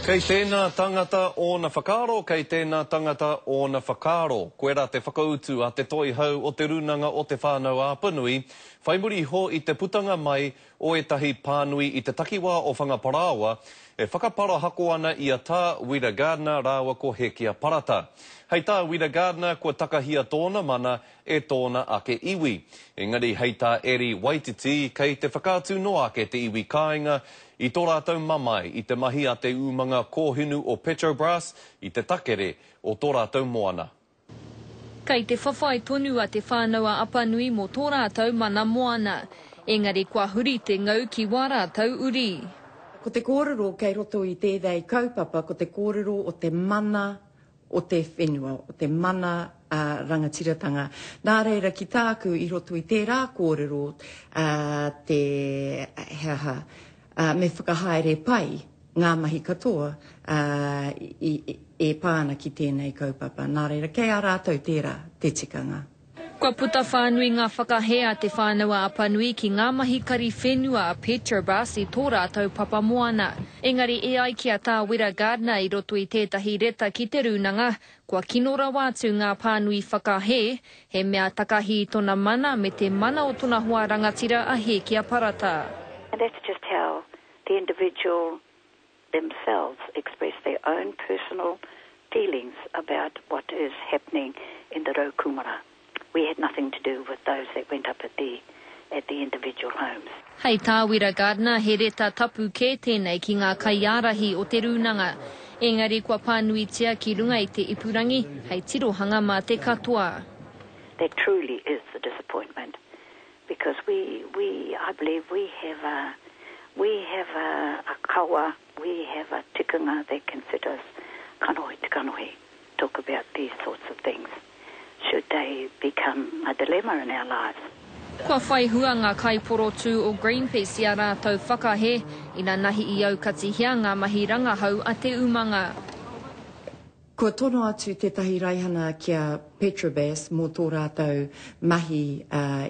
Kei tēnā tangata ōna whakaaro, kei tēnā tangata ōna whakaaro. Koirā te whakautu a te Toihau o Te Rūnanga o Te Whānau-a-Apanui, whai muri iho i te putanga mai o ētahi pānui i te takiwā o Whangaparāoa e whakaparahako ana i a Tā Wira Gardiner rāua ko Hekia Parata. Hei tā Wira Gardiner kua takahia tōna mana e tōna ake iwi. Engari hei tā Eri Waititi, kei te whakaatu noa ake te iwi kāinga i tō rātou mamae i te mahi a te umanga kōhinu o Petrobras i te takere o tō rātou moana. Kei te whawhai tonu a Te Whānau-a-Apanui mō tō rātou mana moana. Engari kua huri te ngau ki wā rātou uri. Ko te kōrero kei roto i tēnei kaupapa ko te kōrero o te mana o te whenua, o te mana rangatiratanga. Nā reira, ki tāku i roto i tērā kōrero, te, he aha, me whakahaere pai ngā mahi katoa e pā ana ki tēnei kaupapa. Nā reira, kei a rātou tērā te tikanga. Kua puta whānui ngā whakahē a Te Whānau-a-Apanui ki ngā mahi kari whenua a Petrobras i tō rātou papa moana. Engari e ai ki a Tā Wira Gardiner i roto i tētahi reta ki te rūnanga, kua kino rawa atu ngā pānui whakahē, he mea takahi i tona mana me te mana o tona hoa rangatira a Hēkia Parata. And that's just how the individual themselves express their own personal feelings about what is happening in the Raukumara. We had nothing to do with those that went up at the at the individual homes. Hei tā Wira Gardiner, he reta tapu kē tēnei ki ngā kaiārahi o te rūnanga. Engari kua pānuitia ki runga i te ipurangi, hei tirohanga mā te katoa. That truly is the disappointment because we, we, I believe we have a, we have a, a kawa, we have a tikanga that can fit us kanohi te kanohi, talk about these sorts of things should they become a dilemma in our lives. Kua whai hua ngā kaiporotū o Greenpeace i a rātou whakahē, inanahi i aukatihia ngā mahi rangahau a te umanga. Kua tono atu tētahi raihana ki a Petrobas mō tō rātou mahi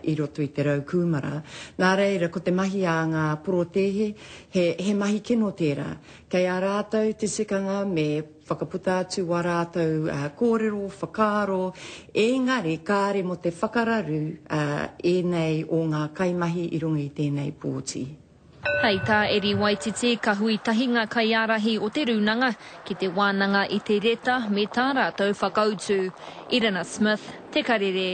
i roto i te raukūmara. Nā reira, ko te mahi a ngā porotēhe, he, he mahi kino tērā. Kei a rātou te tikanga me whakaputa atu wā rātou kōrero, whakaaro, engari kāre mō te whakararu ēnei o ngā kaimahi i runga i tēnei pōti. Hei tā Eri Waititi, ka hui tahi ngā kaiārahi o te rūnanga ki te wānanga i te reta me tā rātou whakautu. Irina Smith, Te Karere.